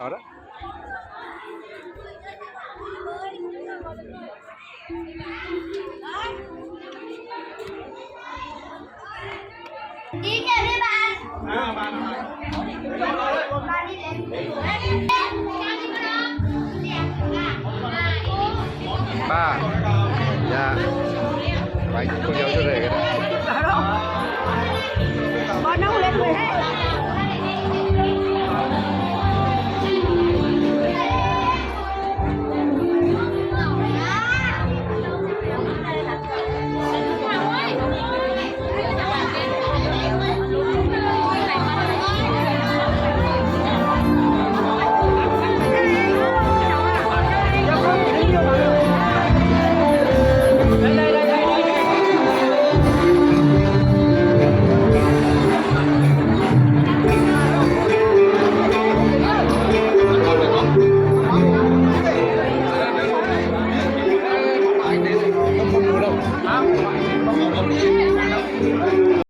ເອົາລະ ດີເຈ ທີ່ບ້ານ ບ້ານນີ້ແຫຼະ ປ້າ ຢ່າ ໄປຄົນດຽວຢູ່ເລີຍກໍໄດ້ ບໍ່ນ້ອງເລັກເລີຍ.